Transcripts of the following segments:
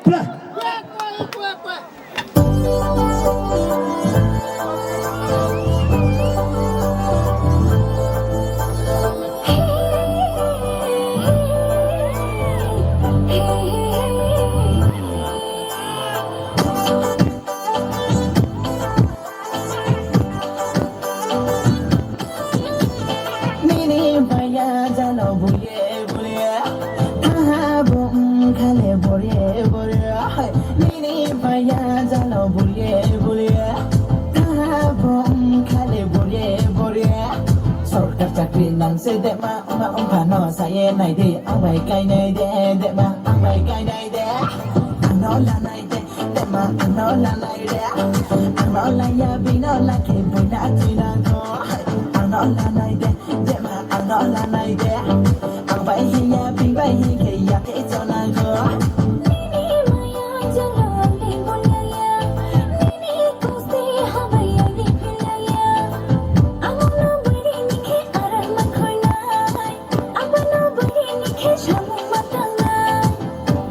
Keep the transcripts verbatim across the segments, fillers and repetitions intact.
Pla. Nini baya jalo buye buye, thaha bo wngkhale bore bore. Nini baya jalo buye buye, thaha bo wngkhale bore bore. Sorkar chakri nang se dema wngma wngphano saye nai de, ang bai kainai de, dema ang bai kainai de, ano lanai de. Dema ano lanai de, ano laya bino lake buina tuinango. Ano lanai de, dema ano lanai de, ang bai hiya bini bai hike ya ke chonango. Nini maya jalo ni bulaya, nini koste habaya ni pilaya. Amo no bini ni ke aram khoinai. Abano bini ni khe samung ma tangnai.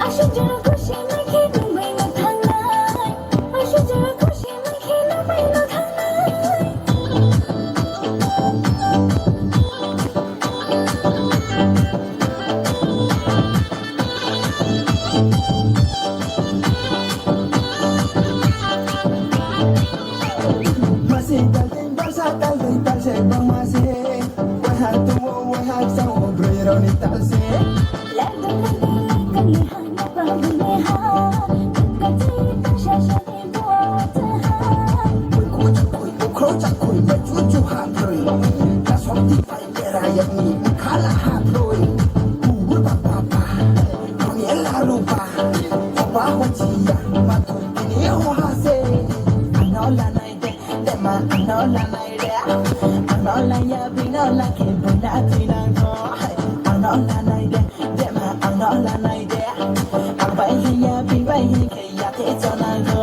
Aswk jora khusi mai khe nwng bai no thangnai. Aswk jora khusi mai khe nwng bai no thangnai. Masi kalding barsa kalding talse bangmasi. Wahak tumo wahak sao broi roni talse. Lekdong lekdong lekdong ni hang na pagni ha. Tukka jai ta sha sha ni bua ta ha. Koi kuchu koi ukro cha koi mai chuchu ha broi. Ta somti pai mera ya ni khala ha broi. Kugur ba ba ba. Kami ela rupa. Oba ho chiya. Matu kini ho ha se. Ano lanai de. Dema ano lanai de, ano laya bino lake buina tuinango. Ano lanai de, dema ano lanai de, ang bai hiya bini bai hike ya ke chonango.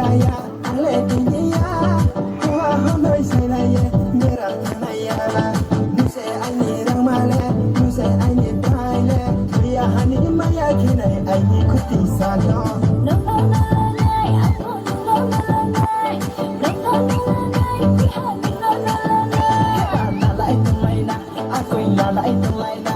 Ang le tiniya, hua honoi sainaiye, bera thanaiya. Nuse aini rangmale, nuse aini baile, tuya hani maya khinai aini khuti sano. No, no, no, no, no, I want no, no, no, no, no, no, no, no, no, no, no, no, no. Heba nalai tonglaina, akoi nalai tonglaina.